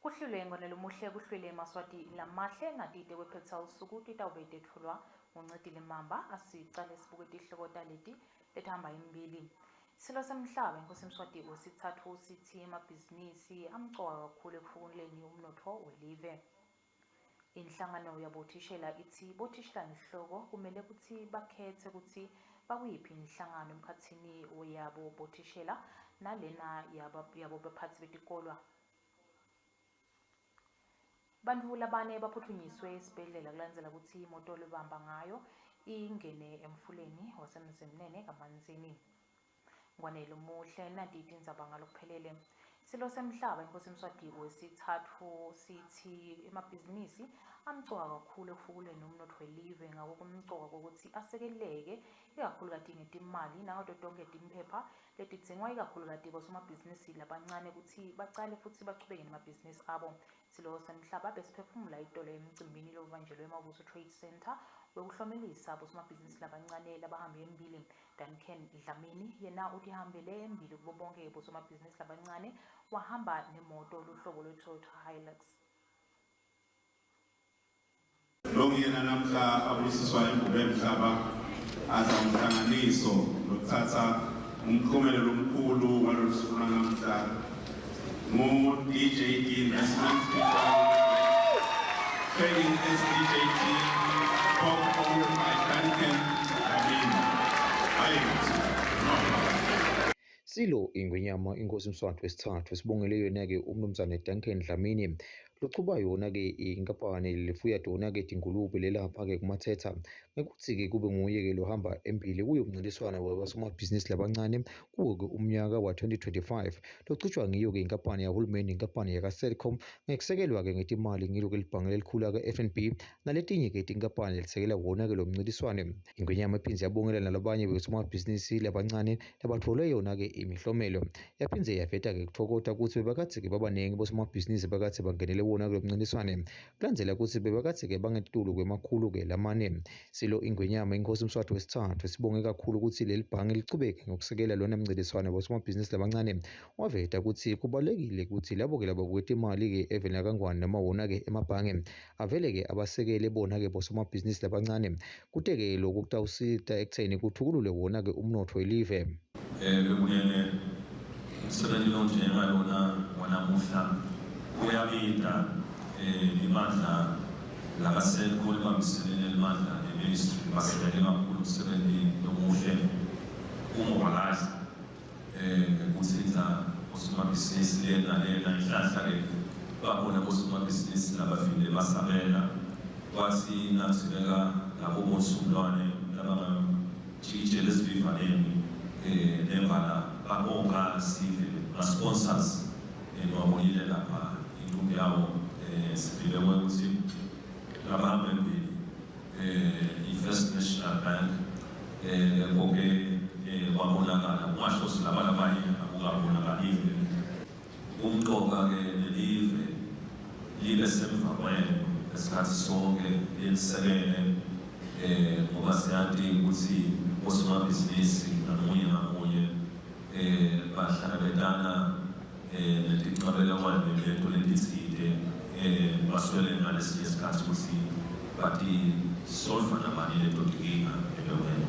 Kuhlwile ngwane lomuhle kuhlwile emaswati lamahle natite kwephetsa usuku titawube tetfulwa nguNcedile Mamba asicale sibuke tihloko taleti letihamba embili. Silo semhlaba iNkhosi Mswati wesitsatfu sitsi emabhizinisi amcoka kakhulu ekufukuleni umnotfo welive. Inhlangano yabothishela itsi bothishelanhloko kumele kutsi bakhetse kutsi bakuyiphi inhlangano emkhatsini yabo bothishela nalena yabo baphatsi betikolwa. Bantfu labane baphutfunyiswe esibhedlela kulandzela kutsi imoto lebamba ngayo ingene emfuleni waseMzimnene kaManzini. Ngwane lomuhle nanti tindzaba ngalokuphelele. Silo semhlaba iNkhosi Mswati wesitsatfu sitsi emabhizinisi amcoka kakhulu ekufukuleni umnotfo welive ngako kumcoka kwekutsi asekeleke ikakhulukati ngetimali nangato tonkhe timphepha letidzingwa ikakhulukati bosomabhizinisi labancane kutsi bacale futsi bachubeke nemabhizinisi abo. Silo semhlaba besiphefumula itolo emcimbini lobanjelwe eMavuso Trade Centre wekuhlomelisa bosomabhizinisi labancane labahambe embili. Duncan Dlamini yena utihambele embili kubo bonke bosomabhizinisi labancane wahamba nemoto luhlobo lwe-Toyota Hilux. Lokuyena namhla abusiswa ingubo emhlaba adla umhlanganiso lokuthatha umklomelo lomkhulu walolu suku lwanamhla ngu-DJD Investment Trading SDJT Pop owned by Duncan Dlamini. Hayi. Silo Ingwenyama Inkosi Mswati wesithathu sibongele yona-ke uMnumzane Duncan Dlamini lochuba yona-ke inkampani lefuya tona-ke tingulube lelapha-ke kuMathetha ngekutsi-ke kube nguye-ke lohamba embili kuyo mncintiswano wabosomabhizinisi labancane kuwo-ke umnyaka wa-2025 lochutshwa ngiyo-ke inkampani yahulumeni inkampani yaka-Telkom ngekusekelwa-ke ngetimali ngilo-ke libhange lelikhulu aka-FNB naletinye-ke tinkampani letisekela wona-ke lo mncintiswano. Ingwenyama iphindze yabongela nalabanye bosomabhizinisi labancane labatfole yona-ke imihlomelo. Yaphindze yaveta-ke kutfokota kutsi bebakadze-ke babaningi bosomabhizinisi bakadze bangenele wona kulo mncintiswane. Kulandzela kutsi bebakadze-ke bangetulu kwemakhulu-ke lamane. Silo Ingwenyama Inkosi Mswati wesitsatfu sibonge kakhulu kutsi leli bhange lichubeke ngokusekela lona mncintiswane bosomabhizinisi labancane. Waveta kutsi kubalulekile kutsi labo-ke lababuke timali-ke eveni lakaNgwane noma wona-ke emabhange avele-ke abasekele bona-ke bosomabhizinisi labancane kute-ke loku kutawusita ekutheni kuthukulule wona-ke umnotfo welive. Eh bekunene umsebenzi lonjenga lona wanamuhla uyabita eh libandla lakaSelco libambisene nelibandla le-ministry basebenze kakhulu umsebenzi lomuhle ungowakahle eh kuthinta osomabhizinisi lena lena inhlanhla ke babona bosomabhizinisi labavile basabela kwathi nathibeka labo bosumlwane labangajikijela esivivaneni eh nembala babonga sive ma-sponsors eh, niwabonile lapha intombi yawo eh sivile ukuthi labahamba embili eh i-First National Bank eh lapho-ke eh kwabonakala kungahlosi laba labanye akukabonakaliwe kumqoka-ke nelive libe semva kwenu ngesikhathi sonke lilisekele eh ngoba siyati ukuthi osomabhizinisi ngamunye ngamunye eh bahlangabetana eh netinqabelekwane leto letitsite eh baswele ngalesinye isikhathi ukuthi batisolva nabani leto tinkinga empilweni.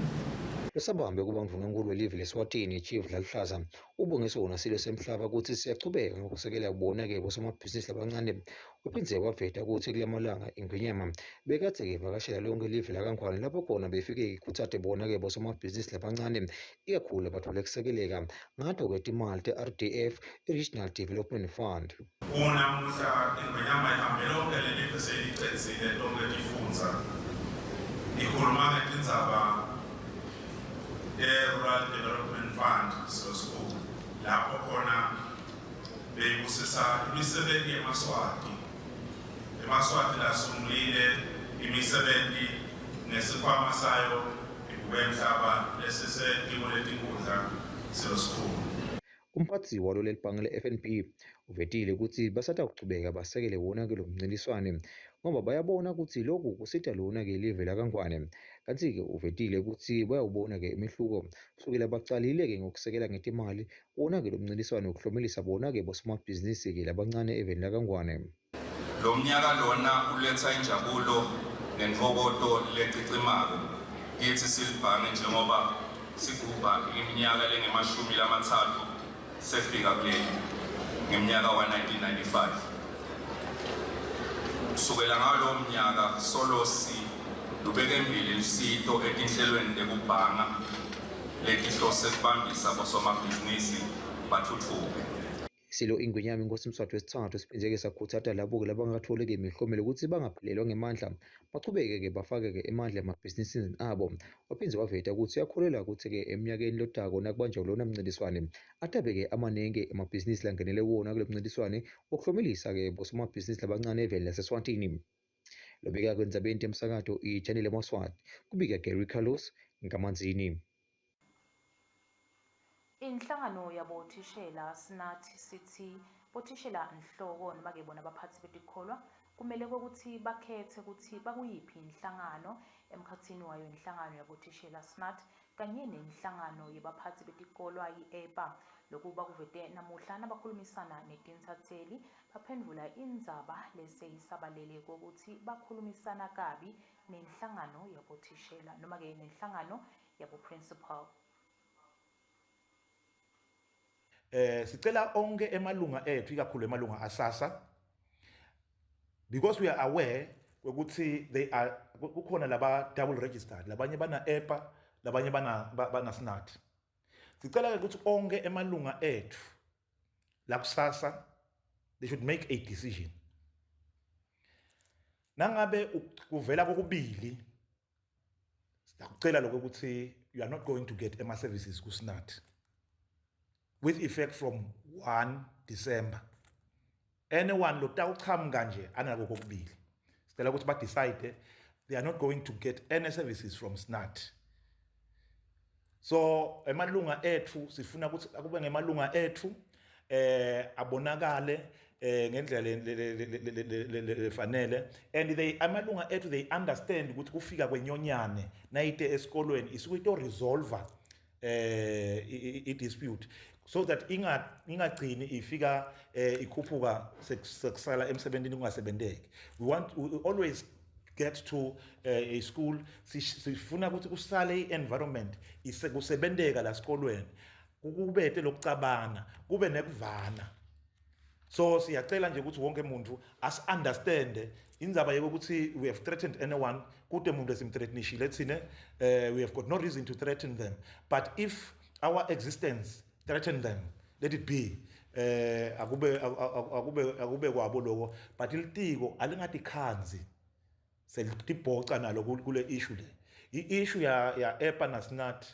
Losabambe kuba nguvungenkulu welive leSwatini Chief Dlaluhlaza ubonge sona silo semhlaba kutsi siyachubeka ngokusekela bona-ke bosomabhizinisi labancane. Uphindze waveta kutsi kulamalanga Ingwenyama bekadze-ke ivakashela lonke live lakaNgwane lapho khona befike ikhutsate bona-ke bosomabhizinisi labancane ikakhulu labatfole kusekeleka ngato-ke timali te-RDF i-Regional Development Fund. Kunamuhla Ingwenyama ihambe lonke lelive seyilicedzile tonkhe tifundza ikhuluma ngetindzaba te-Rural Development Fund sosikhulu lapho khona beyibusisa imisebenti yemaSwati emaSwati lasungulile imisebenti ngesikhwama sayo Ibukemhlaba lesisetiko letinkundla siyosikhulu. Umphatsi walo leli bhange le-FNB uvetile kutsi basatawuchubeka basekele wona-ke lo mncintiswane. ngoba bayabona kutsi loku kusita lona-ke live lakaNgwane. Kantsi-ke uvetile kutsi bayawubona-ke imehluko kusukela bacalile-ke ngokusekela ngetimali wona-ke lo mncintiswano wekuhlomelisa bona-ke bosomabhizinisi-ke labancane eveni lakaNgwane. Lo mnyaka lona uletha injabulo nentokoto lecicimako kitsi silibhange njengoba sigubha iminyaka lengema-30 sefika kuleli ngeminyaka wa-1995. Kusukela ngalowo mnyaka solo silubeke embili lusito etinhlelweni tekubhanga letihlose kubambisa bosomabhizinisi bathuthuke. Silo Ingwenyama Inkosi Mswati wesithathu siphindze-ke sakhutsata labo-ke labangakatfoli-ke imiklomelo kutsi bangaphelelwa ngemandla, bachubeke-ke bafake-ke emandla emabhizinisini abo. Waphindze waveta kutsi uyakholelwa kutsi-ke eminyakeni lotako nakubanjwa lona mncintiswane atabe-ke amaningi emabhizinisi langenele wona kulo mncintiswane wokuhlomelisa-ke bosomabhizinisi labancane eveni laseSwatini. Lobika kwendzabeni temsakato i-Channel Emaswati, kubika Gary Carlos Nkamanzini. Inhlangano yabothishela SNAT sithi bothishela nhloko noma-ke bona baphatsi betikholwa kumele kwekutsi bakhethe kutsi bakuyiphi inhlangano emkhatsini wayo inhlangano yabothishela SNAT kanye nenhlangano yebaphatsi betikolwa i-EPA. Lokhu bakuvete namuhla nabakhulumisana netintsatseli baphendvula indzaba leseyisabalele kokuthi bakhulumisana kabi nenhlangano yabothishela noma-ke nenhlangano yabo-principal. Sicela onke emalunga ethu, ikakhulu emalunga asasa, because we are aware ukuthi they are kukhona laba double registered, labanye bana EPA, labanye bana SNAT. Sicela ke ukuthi onke emalunga ethu la kusasa, they should make a decision. Nangabe kuvela kokubili, siyakucela lokho ukuthi you are not going to get ema services ku SNAT with effect from 1 December. Anyone lotawuchamuka nje anako kokubili, sicela ukuthi ba decide they are not going to get any services from SNAT. So emalunga ethu sifuna ukuthi akube ngemalunga ethu abonakale ngendlela lefanele, and they amalunga ethu they understand ukuthi kufika kwenyonyane nayite esikolweni isuke ito resolve i dispute so that ingagcini ifika ikhuphuka sekusala emsebentini kungasebenteki. We always get to a school, sifuna ukuthi kusale i-environment kusebenteka la sikolweni, kubete lokucabana, kube nekuvana. So siyacela nje ukuthi wonke umuntu as understand indzaba yokuthi we have threatened anyone, kude umuntu esimthreatenishile thine, we have got no reason to threaten them, but if our existence threaten them, let it be. Akube kwabo lokho, but ilitiko alingatikhanzi selitibhoca nalo kule issue le, i-issue ya EPA na SNAT.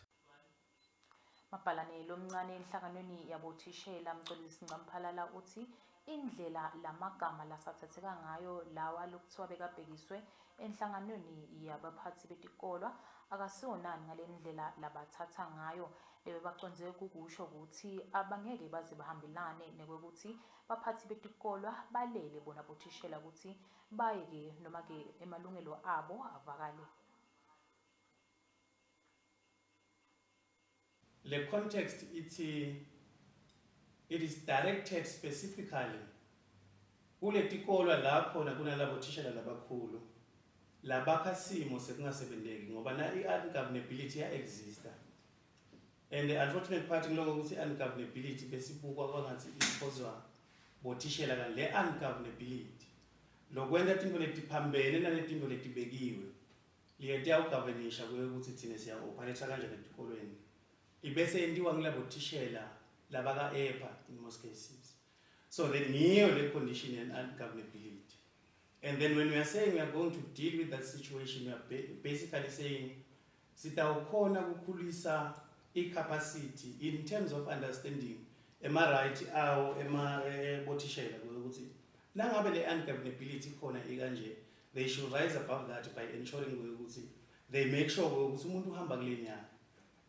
Mabhalane lomncane enhlanganweni yabothishela Mxolisi Ncamphalala uthi indlela lamagama lasathatheka ngayo lawa lokuthiwa bekabhekiswe enhlanganweni yabaphathi betikolwa akasiwonani ngale ndlela labathatha ngayo. Lebe bacondze kukusho ukuthi abangeke baze bahambelane nekwekuthi baphathi betikolwa balele bona bothishela ukuthi baye-ke noma-ke emalungelo abo avakale. Le context it is directed specifically kuletikolwa la khona kunalabo thishela labakhulu labakha simo sekungasebenteki, ngoba na i-ungovernability iya-exista. And the unfortunate part ngiloko ukuthi i-ungovernability besibukwa kwangathi iphozwa bothishela, kanti le ungovernability lokwenta tintfo letiphambene naletintfo letibekiwe liyentiya ugovernisha kuye ukuthi thina siya-operate kanjani etikolweni, ibese yentiwa ngilabo thishela labaka-EPA in most cases. So then ngiyo le condition and ungovernability. And then when we are saying we are going to deal with that situation, we are basically saying sitawukhona kukhulisa i-capacity in terms of understanding ema-right awo ema bothishela ukuthi nangabe le ungovernability khona ikanje, they should rise above that by ensuring ukuthi they make sure ukuthi umuntu uhamba kule nyanga.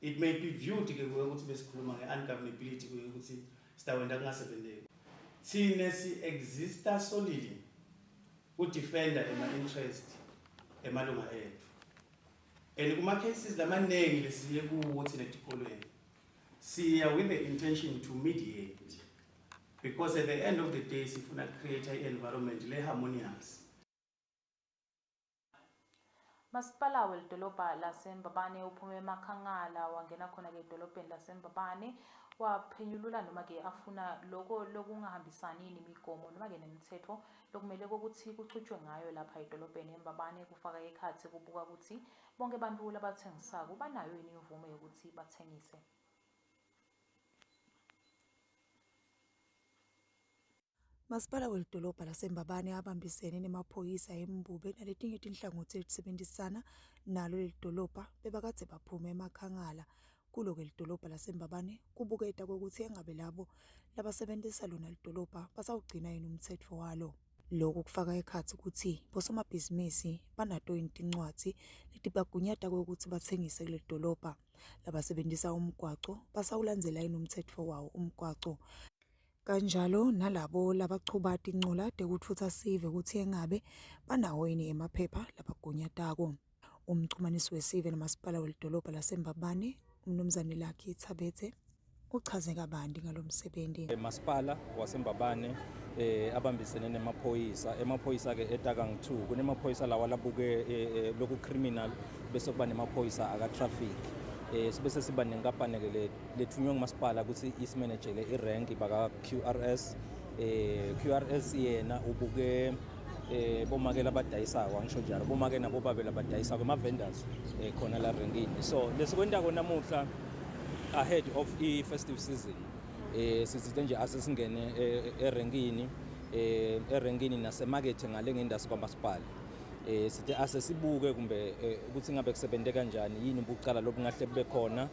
It may be viewed ke ukuthi besikhuluma nge-ungovernability ukuthi sitawenta kungasebenteki. Thine si-exista solely Kudefenda ema-interest emalunga ethu, and kuma-cases lamaningi lesiye kuwo thina etikolweni, siya with the intention to mediate, because at the end of the day sifuna create i-environment le-harmonious. Masipala welidolobha laseMbabane uphume emakhangala wangena khona-ke edolobheni laseMbabane, waphenyulula noma-ke afuna loko lokungahambisani nemigomo noma-ke nemithetho lokumele kokuthi kuchutshwe ngayo lapha edolobheni eMbabane, kufaka ekhatsi kubuka ukuthi bonke bantfu labathengisako banayo yini imvume yokuthi bathengise. Masipala welidolobha laseMbabane abambisene nemaphoyisa eMbube naletinye tinhlangotsi letisebentisana nalo lelidolobha bebakadze baphume emakhangala kulo-ke lidolobha laseMbabane kubuketa kwekutsi engabe labo labasebentisa lona lidolobha basawugcina yini umtsetfo walo. Loku kufaka ekhatsi kutsi bosomabhizinisi banato yini tincwadzi letibagunyata kwekutsi batsengise kulelidolobha, labasebentisa umgwaco basawulandzela yini umtsetfo wawo umgwaco, kanjalo nalabo labachuba tincola tekutfutsa sive kutsi engabe banawo yini emaphepha labagunyatako. Umchumanisi wesive namasipala welidolobha laseMbabane, uMnumzane Lucky Tsabetse, uchaze kabanti ngalomsebenti. Masipala waseMbabane abambisene nemaphoyisa. Emaphoyisa ke eta kangu-2. Kunemaphoyisa lawa labuke loku criminal, bese kuba nemaphoyisa aka traffic. Sibe sesiba nenkampani ke lethunywe ngumasipala ukuthi isimanagele irank baka QRS. QRS yena ubuke bomake labadayisako, angisho njalo, bomake nabobabe labadayisako, ema-vendors khona la renkini. So lesikwentako namuhla ahead of i-festive season, sisithe nje asesingene erenkini, erenkini nasemakethe ngale ngendasi kwamasipala. Sithe asesibuke kumbe ukuthi ngabe kusebente kanjani, yini bucala lobungahle bube khona.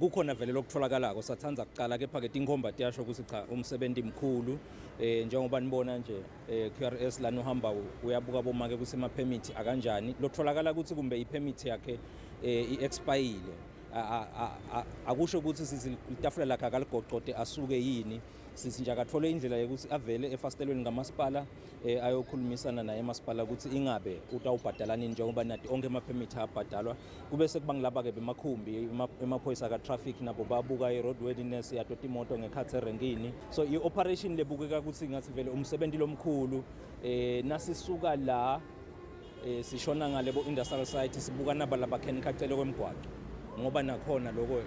Kukhona vele lokutholakalako, sathandza kucala, kepha ke tinkhomba tiyasho ukuthi cha, umsebenzi mkhulu. Njengoba nibona nje, QRS lana uhamba uyabuka bomake ukuthi ama-permit akanjani, lotholakala ukuthi kumbe i-permit yakhe i-expire, akusho ukuthi sithi itafula lakhe akaligoqode asuke yini. Sithi nje akathole indlela yokuthi avele efasitelweni ngamasipala, ayokhulumisana naye emasipala ukuthi ingabe utawubhadala nini, njengoba nati onke ama-permit ayabhadalwa. Kube sekuba ngilaba-ke bemakhumbi, emaphoyisa ka-traffic, nabo babuka i-roadworthiness yato timoto ngekhatsi erenkini. So i-operation lebukeka ukuthi ngathi vele umsebenzi lomkhulu. Nasisuka la sishona ngale bo-industrial site, sibuka naba labakhenikha cele kwemgwaco, ngoba nakhona loko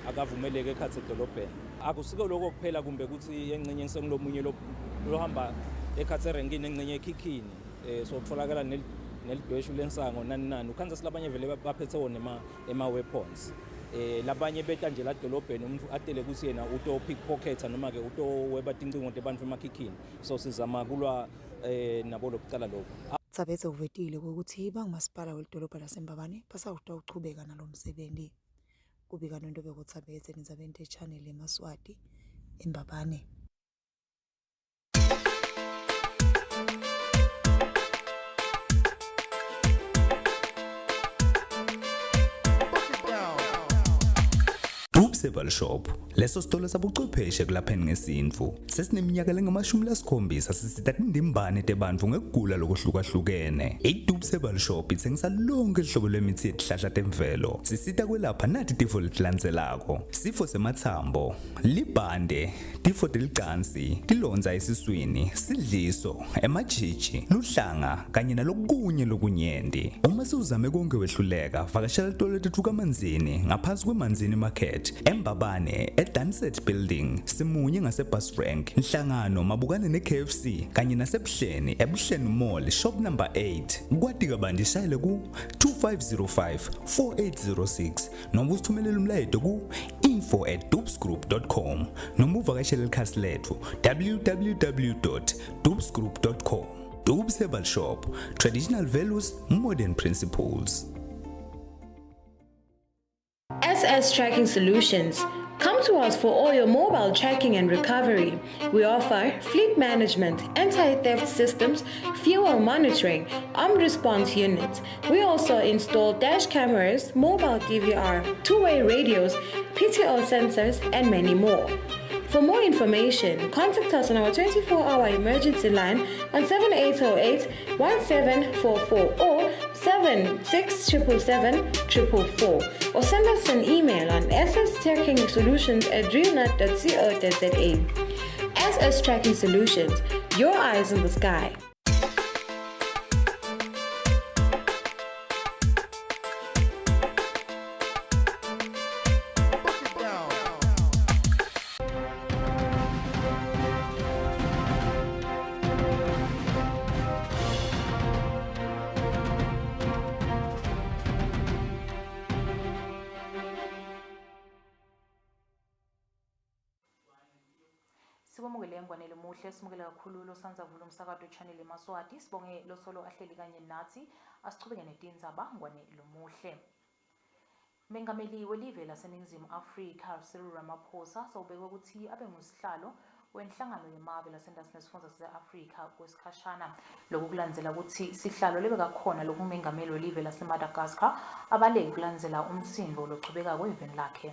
akavumeleki ekhatsi edolobheni. Akusiko lokho kuphela, kumbe ukuthi engcenye sengilomunye lohamba ekhatsi erenkini, engcenye ekhikhini, so kutholakala nelidweshu lensango, nani nani. Ukhandza silabanye vele baphethe wona ema-weapons. Labanye beta nje la dolobheni, umuntu atele ukuthi yena uto pickpocket noma ke utoweba tincingo tebantfu emakhikhini. So sizama kulwa nabo lokucala lokho. Tsabetse uvetile kwekutsi bangumasipala welidolobha laseMbabane basawutawuchubeka nalomsebenti. Kubika Nontobeko Tsabetse, tindzabeni te-Channel yemaSwati, eMbabane. Dube Shop, leso sitolo sabuchwepheshe kulapheni ngesintfu, sesineminyaka lengamashumi lasikhombisa sisita tindimbane tebantfu ngekugula lokuhlukahlukene. I-Dube Herbal Shop itsengisa lonke hlobo lwemithi yetihlahla temvelo. Sisita kwelapha nati tifo letilandzelako: sifo sematsambo, libhande, tifo telicansi, tilondza esiswini, sidliso, emajiji, luhlanga kanye nalokunye lokunyenti. Uma sewuzame konke wehluleka, vakashela titolo tetfu kaManzini, ngaphansi kweManzini Market, eMbabane, eDunset Building, simunye ngase-bus rank, Nhlangano mabukane ne-KFC, kanye naseBuhleni, eBuhleni Mall, shop number 8. Kwati kabanti shayele ku-2505 4806 noma usithumelele umlayeto ku-info@dubesgroup.com noma uvakashele likhasi letfu www.dubesgroup.com. Dubes Herbal Shop, traditional values, modern principles. SS Tracking Solutions. Come to us for all your mobile tracking and recovery. We offer fleet management, anti theft systems, fuel monitoring, armed response units. We also install dash cameras, mobile DVR, 2 way radios, PTO sensors, and many more. For more information, contact us on our 24-hour emergency line on 7808 1744 or 7677 444 or send us an email on sstrackingsolutions at dreamnut.co.za. SS Tracking Solutions, your eyes in the sky. Sikwamukele engwanele muhle simukele kakhulu losanza vula umsakato channel emaswati sibonge losolo ahleli kanye nathi asichubeke netindzaba ngwane lomuhle. Mengameli welive laseNingizimu Afrika Cyril Ramaphosa sewubekwe kutsi abe ngusihlalo wenhlangano yemave lasentasi nesifundza sase-Afrika kwesikhashana. Loku kulandzela kutsi sihlalo lebekakhona lokungumengameli welive laseMadagascar abaleke kulandzela umsindvo lochubekako eveni lakhe.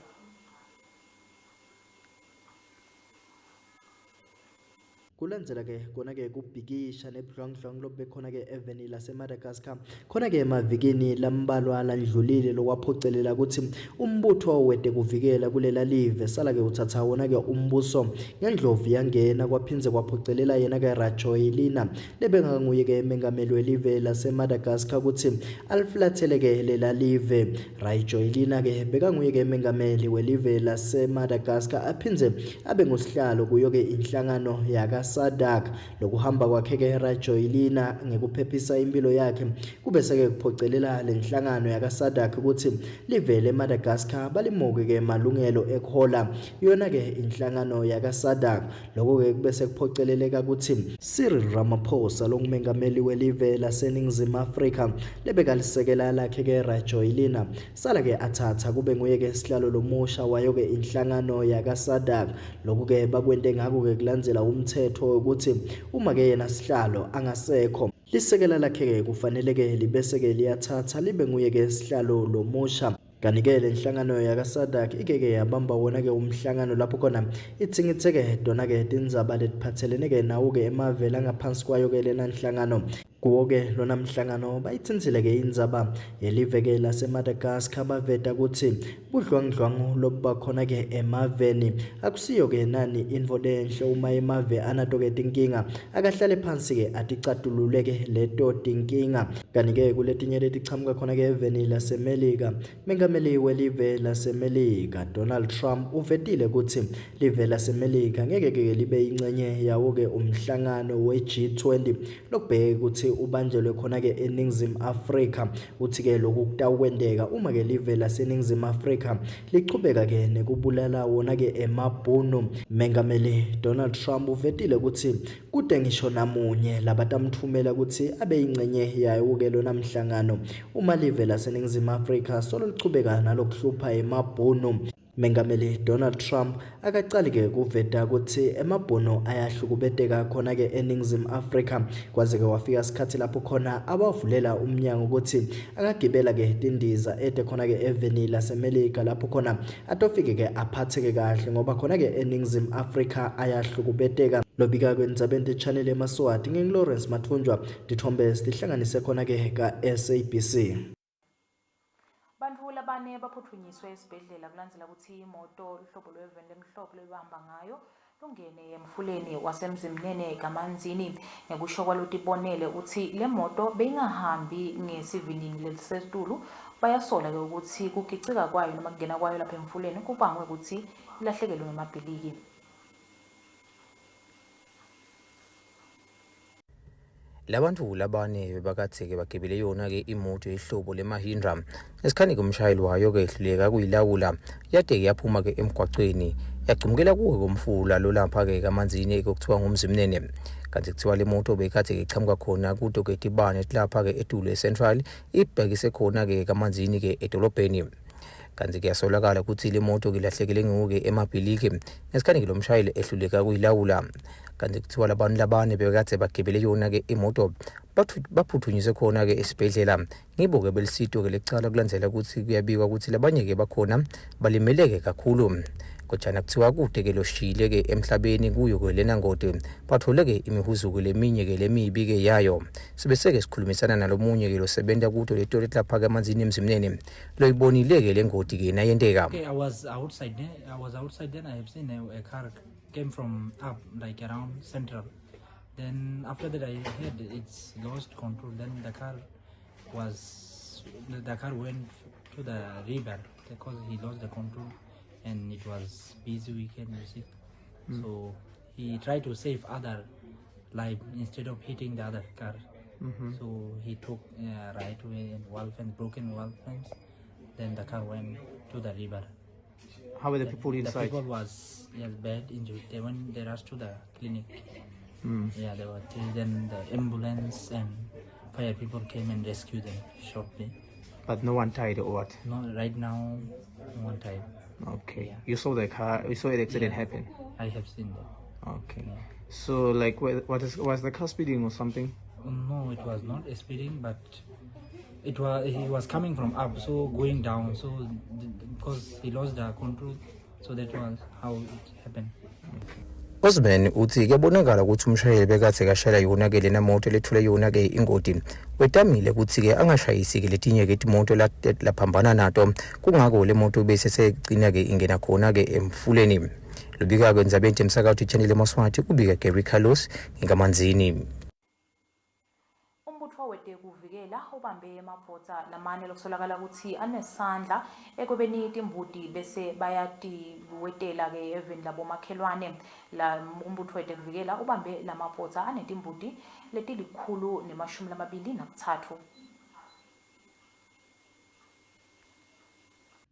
Kulandzela-ke kona-ke kubhikisha nebudlwangudlwangu lobubekhona-ke eveni laseMadagascar khona-ke emavikini lambalwa landlulile lokwaphocelela kutsi umbutho wetekuvikela kulela live sala-ke utsatsa wona-ke umbuso ngendlovu yangena kwaphindze kwaphocelela yena-ke Rajoelina lebenganguye-ke mengameli welive laseMadagascar kutsi alifulathele-ke lela live. Rajoelina-ke bekanguye-ke mengameli welive laseMadagascar aphindze abe ngusihlalo kuyo-ke inhlangano yaka-SADC. Lokuhamba kwakhe-ke Rajoelina ngekuphephisa impilo yakhe kube seke kuphocelela lenhlangano yaka-SADC kutsi live leMadagascar balimuke-ke malungelo ekuhola yona-ke inhlangano yaka-SADC. Loko-ke kube sekuphoceleleka kutsi Cyril Ramaphosa longumengameli welive laseNingizimu Afrika lebekalisekela lakhe-ke Rajoelina sala-ke athatha kube nguye-ke sihlalo lomusha wayo-ke inhlangano yaka-SADC. Lokhu-ke bakwente ngako-ke kulandzela umthetho wekutsi uma-ke yena sihlalo angasekho lisekela lakhe-ke kufanele-ke libese-ke liyathatha libe nguye-ke sihlalo lomusha. Kanti-ke le nhlangano yaka-SADC ike-ke yabamba wona-ke umhlangano lapho khona itsingitse-ke tona-ke tindzaba letiphatselene-ke nawo-ke emave langaphansi kwayo-ke lena nhlangano. Kuwo-ke lona mhlangano bayitsintsile-ke indzaba yelive-ke laseMadagascar baveta kutsi budlwangudlwangu lobubakhona-ke emaveni akusiyo-ke nani intfo lenhle uma emave anato-ke tinkinga akahlale phansi-ke aticatulule-ke leto tinkinga. Kanti-ke kuletinye letichamuka khona-ke eveni laseMelika, Mengameli welive laseMelika Donald Trump uvetile kutsi live laseMelika ngeke-ke libe yincenye yawo-ke umhlangano we-G20 lokubheke kutsi ubanjelwe khona-ke eNingizimu Afrika. Utsi-ke loku kutawukwenteka uma-ke live laseNingizimu Afrika lichubeka-ke nekubulala wona-ke emabhunu. Mengameli Donald Trump uvetile kutsi Kute ngisho namunye labatamtfumela kutsi abe yincenye yawo-ke lona mhlangano uma live laseNingizimu Afrika solo lichubeka nalokuhlupha emabhunu. Mengameli Donald Trump akacali-ke kuveta kutsi emabhunu ayahlukubeteka khona-ke eNingizimu Afrika kwaze-ke wafika sikhatsi lapho khona abavulela umnyango kutsi angagibela-ke tindiza ete khona-ke eveni laseMelika lapho khona atofike-ke aphatheke kahle ngoba khona-ke eNingizimu Afrika ayahlukubeteka. Lobika kwendzabeni te-channel emaSwati ngingu-Lawrence Mathunjwa titfombe sitihlanganise khona-ke ka-SABC. Bantfu labane baphutfunyiswe esibhedlela kulandzela kutsi imoto luhlobo lweveni lemhlophe lebebahamba ngayo lungene emfuleni waseMzimnene kaManzini. Ngekusho kwalotibonele utsi le moto beyingahambi ngesivinini lelisetulu. Bayasola-ke ukuthi kugicika kwayo noma kungena kwayo lapha emfuleni kubangwe kutsi ilahlekelwe ngemabhiliki. Labantu labane bebakadze-ke bagibele yona-ke imoto yehlobo leMahindra. Ngesikhathi-ke umshayeli wayo-ke ehluleka kuyilawula, yade-ke yaphuma-ke emgwacweni yagcumukela kuwo komfula lolapha-ke kaManzini ekuthiwa nguMzimnene. Kanti kuthiwa le moto beyikade-ke ichamuka khona kuto-ke tibane tilapha-ke etulu eCentral ibhekise khona-ke kaManzini-ke edolobheni. Kanti kuyasolakala ukuthi le moto ilahlekele nguke emabhiliki ngesikhathi-ke lo mshayeli ehluleka kuyilawula. Kanti kuthiwa labantu labane bebekade bagibele yona-ke imoto baphuthunyiswe khona-ke esibhedlela. Ngibo-ke belisito-ke lecala kulandzela ukuthi kuyabikwa ukuthi labanye-ke bakhona balimeleke kakhulu. Kojana kuthiwa kude-ke loshiyile-ke emhlabeni kuyo-ke lena ngoti, bathole-ke imihuzuko leminye-ke lemibi-ke yayo. Sibese-ke sikhulumisana nalomunye-ke losebenta kuto leto letilapha-ke amanzini emzimnene loyibonile-ke le ngoti-ke nayenteka. Okay, I was outside. I was outside then I have seen a car came from up, like around central. Then after that I heard it's lost control. Then the car went to the river because he lost the control, and it was busy weekend, you see. So he tried to save other life instead of hitting the other car. So he took right way and wall fence, broken wall fence. Then the car went to the river. How were the people inside? The people was bad injured. They rushed to the clinic. Yeah, they were three. Then the ambulance and fire people came and rescued them shortly. But no one died or what? No, right now, no one died. Okay. Yeah. You saw the car, you saw the accident happen? I have seen that. Okay. Yeah. So, like, was the car speeding or something? No, it was not speeding, but it was. He was coming from up, so going down. So, because he lost the control, so that was how it happened. Okay. Osman uthi kuyabonakala ukuthi umshayeli bekathe kashayela yona-ke lena moto lethule yona-ke ingoti, wetamile ukuthi-ke angashayisi-ke letinye-ke timoto laphambana nato, kungako le moto bese segcina-ke ingena khona-ke emfuleni. Lubika-ke endzabeni temsakato channel eMaswati, kubika Gary Carlos ngikaManzini. Umbutho wetekuvikela ubambe emabhodza lamane lokusolakala ukuthi anesandla ekwebeni timbuti bese bayatiwetela-ke eveni labomakhelwane. La umbutho wetekuvikela ubambe lamabhodza anetimbuti letili-123.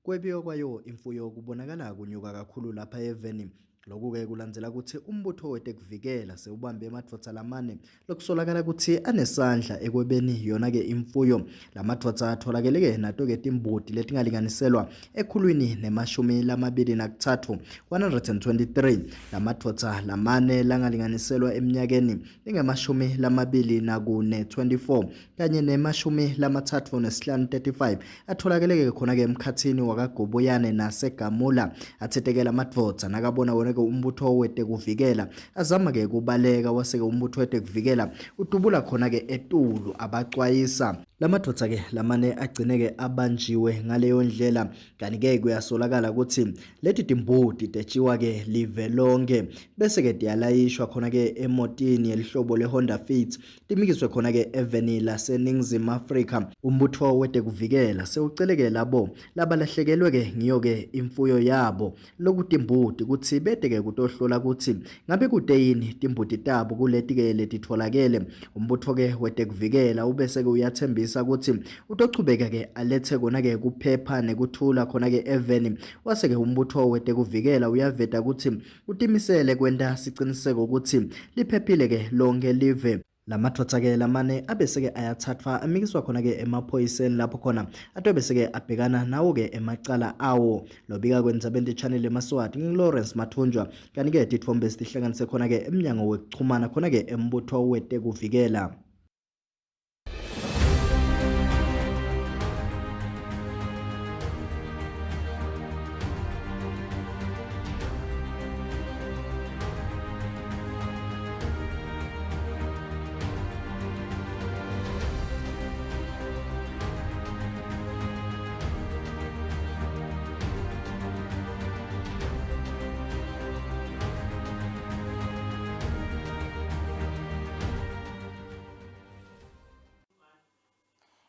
Kwebiwa kwayo imfuyo kubonakala kunyuka kakhulu lapha eveni. Lokhu-ke kulandzela kutsi umbutho wetekuvikela sewubambe emadvodza lamane lokusolakala kutsi anesandla ekwebeni yona-ke imfuyo. Lamadvodza atholakele-ke nato-ke timbuti letingalinganiselwa 123, 123. Lamadvodza lamane langalinganiselwa eminyakeni lengama-24, 24 kanye nema-35, 35 atholakele-ke khona-ke emkhatsini wakaGoboyane naseGamula. Atheteke lamadvodza nakabona wona-ke umbutho wetekuvikela azama-ke kubaleka, wase-ke umbutho wetekuvikela udubula khona-ke etulu abacwayisa. Lamadvodza-ke lamane agcine-ke abanjiwe ngaleyo ndlela. Kanti-ke kuyasolakala kutsi leti timbuti tetshiwa-ke live lonke bese-ke tiyalayishwa khona-ke emotini yelihlobo le-Honda Fit, timikiswe khona-ke eveni laseNingizimu Afrika. Umbutho wetekuvikela sewuceleke labo labalahlekelwe-ke ngiyo-ke imfuyo yabo lokutimbuti kutsi bete-ke kutohlola kutsi ngabe kute yini timbuti tabo kuleti-ke letitfolakele. Umbutho-ke wetekuvikela ubese-ke uyathembisa kutsi utochubeka-ke alethe kona-ke kuphepha nekuthula khona-ke eveni. Wase-ke umbutho wetekuvikela uyaveta kutsi utimisele kwenta siciniseko kutsi liphephile-ke lonke live. Lamadvodza-ke lamane abese-ke ayathathwa amikiswa khona-ke emaphoyiseni lapho khona atobese-ke abhekana nawo-ke emacala awo. Lobika kwendzabeni channel eMaswati ngingu-Lawrence Mathunjwa, kanti-ke titfombe sitihlanganise khona-ke emnyango wekuchumana khona-ke embutho wetekuvikela.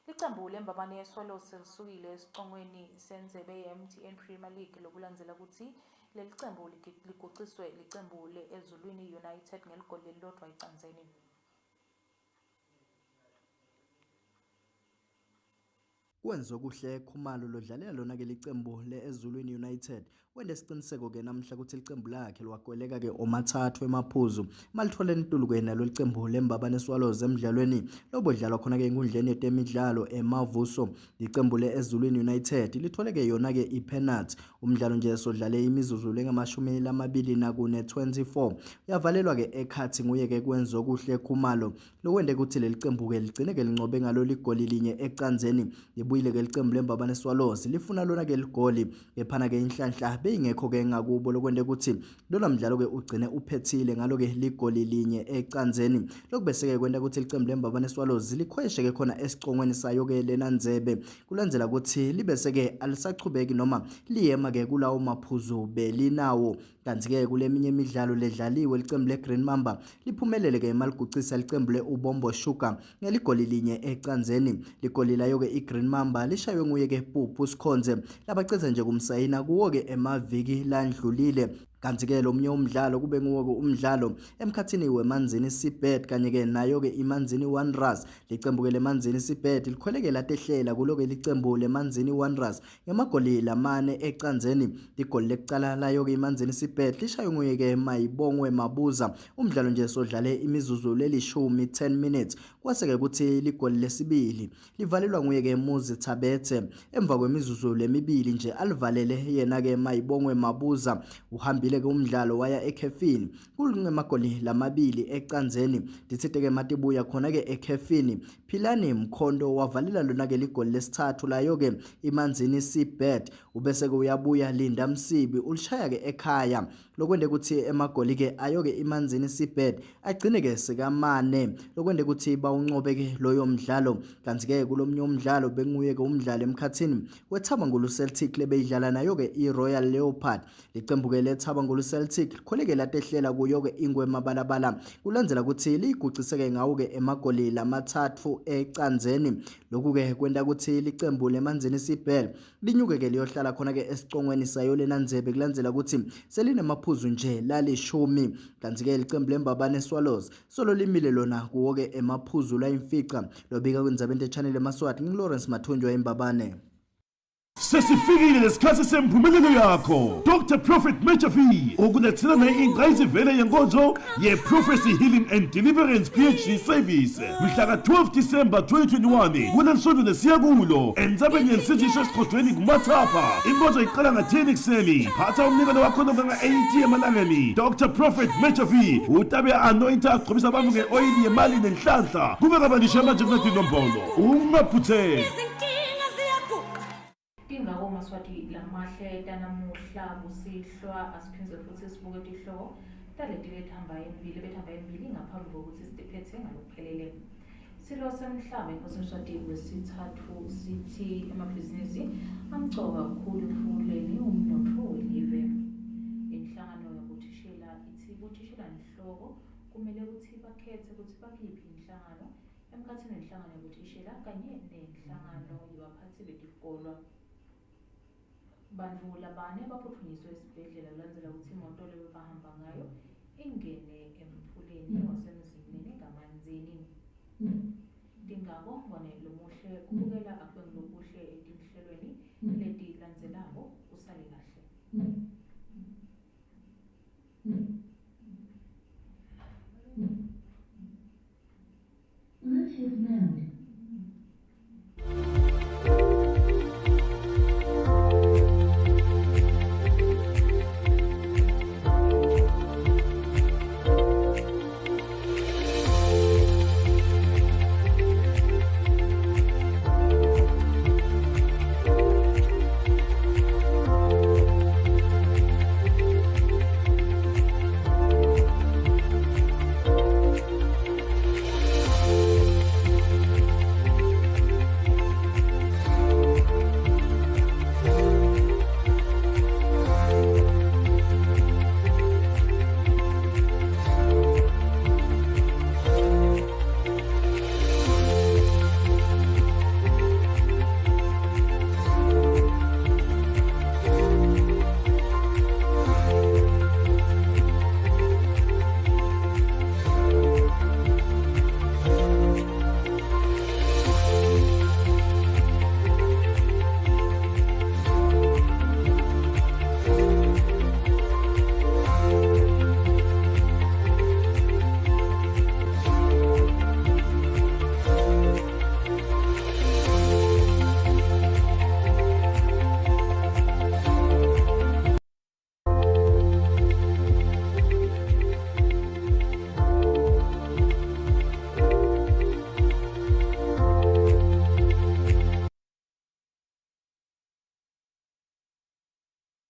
Licembu lembabane Swallows selisukile esicongweni sendzebe ye-MTN Premier League lokulandzela kutsi leli cembu liguciswe licembu le-Ezulwini United ngeligoli lelilodwa ecandzeni. Kwenzokuhle Khumalo lodlalela lona-ke licembu le-Ezulwini United wente siciniseko-ke namhla kutsi licembu lakhe liwagweleka-ke omathathu emaphuzu malitfole ntulu-ke nalo licembu lembabane Swallows emdlalweni lobodlalwa khona-ke enkundleni yetemidlalo eMavuso. Licembu le-Ezulwini United litfole-ke yona-ke i-penalty. Umdlalo nje sodlale imizuzu lengama-24, 24. Uyavalelwa-ke ekhathi nguye-ke Kwenzokuhle Khumalo lokwente kutsi leli cembu-ke ligcine-ke lincobe ngalo ligoli linye ecandzeni. Libuyile ke licembu leMbabane Swallows lifuna lona ke ligoli, kephana ke inhlanhla beyingekho ke ngakubo, lokwente ukuthi lona mdlalo ke ugcine uphethile ngalo ke ligoli linye ecanzeni. Lokhu bese ke kwenta ukuthi licembu leMbabane Swallows likhweshe ke khona esicongweni sayo ke lena ndzebe, kulandzela ukuthi libese ke alisachubeki noma liyema ke kulawo maphuzu belinawo. Kanti-ke kuleminye imidlalo ledlaliwe, licembu le-Green Mamba liphumelele-ke emaligucisa licembu le-Ubombo Sugar ngeligoli linye ecanzeni. Ligoli layo-ke i-Green Mamba lishaywe nguye-ke Pupu Sikhonze labacedza nje kumsayina kuwo-ke emaviki landlulile. Kanti-ke lo munye umdlalo kube nguwo-ke umdlalo emkhathini weManzini Seabird kanye-ke nayo-ke iManzini Wanderers. Licembu-ke leManzini Seabird likhweleke latehlela kulo-ke licembu leManzini Wanderers ngemagoli lamane ecanzeni. Ligoli lekucala layo-ke iManzini Seabird lishaywe nguye-ke Mayibongwe Mabuza, umdlalo nje sodlale imizuzu lelishumi, 10 minutes. Kwase-ke kuthi ligoli lesibili livalelwa nguye-ke Muzi Thabethe emva kwemizuzu lemibili nje alivalele yena-ke Mayibongwe Mabuza. Uhambile-ke umdlalo waya ekhefini kungemagoli lamabili ecanzeni. Dithite-ke matibuya khona-ke ekhefini, Philani Mkhonto wavalela lona-ke ligoli lesithathu layo-ke iManzini Seabird. Ubese-ke uyabuya Linda Msibi ulishaya-ke ekhaya, lokwente ukuthi emagoli-ke ayo-ke iManzini Seabird agcine-ke sekamane, lokwente ukuthi bawuncobe-ke loyo mdlalo. Kanti-ke kulomnye umdlalo benguye-ke umdlalo emkhathini weThabangulu Celtic lebeyidlala nayo-ke i-Royal Leopard. Licembu-ke leThabangulu Celtic likholeke latehlela kuyo-ke Ingwe Mabalabala kulandzela ukuthi liyiguciseke ngawo-ke emagoli lamathathu ecanzeni. Lokhu-ke kwenta ukuthi licembu leManzini Seabird linyuke-ke liyohlala khona-ke esicongweni sayo lena ndzebe kulandzela ukuthi selinemaphuzu nje lalishumi. Kanti-ke licembu leMbabane Swallows solo limile lona kuwo-ke emaphuzu layimfica. Lobika kwindzabeni channel emaSwati ngingu-Lawrence Mathunjwa eMbabane. Sesifikile lesikhathi sempumelelo yakho. Dr Prophet Major V ukulethela naye ingqayizivele yenkonzo ye-Prophecy Healing and Deliverance PhD Service mhla ka-12 December 2021 kuleli lesiya kulo entsabeni yensindiso esigodlweni kumathapha. Inkonzo iqala nga-10 ekuseni. Phatha umnikelo wakho nokanga-80 emalangeni. Dr Prophet Major V utabe anointa agcobisa abantu nge-oyili yemali nenhlanhla. Kube kabandisha manje kunetinombolo. Ungaphutheli. Tingako Maswati lamahle tanamuhla kusihlwa, asiphindze futhi sibuke tihloko taleti letihamba embili bethamba embili ngaphambi kokuthi sitiphethe ngalokuphelele. Silo semhlaba inkosi Mswati wesithathu sithi emabhizinisi amcoka kakhulu ekufukuleni umnotfo welive. Inhlangano yabothishela ithi bothishelanhloko kumele ukuthi bakhethe ukuthi bakuyiphi inhlangano emkhathini wenhlangano yabothishela kanye nenhlangano yebaphatsi betikolwa. Bantfu labane baphuthunyiswe esibhedlela kulandzela kutsi imoto lebebahamba ngayo ingene emfuleni waseMzimnene ngamanzini. Tingako ngwane lomuhle kubukela akube ngulokuhle etinhlelweni letilandzelako. Usale kahle. Bluetooth mode.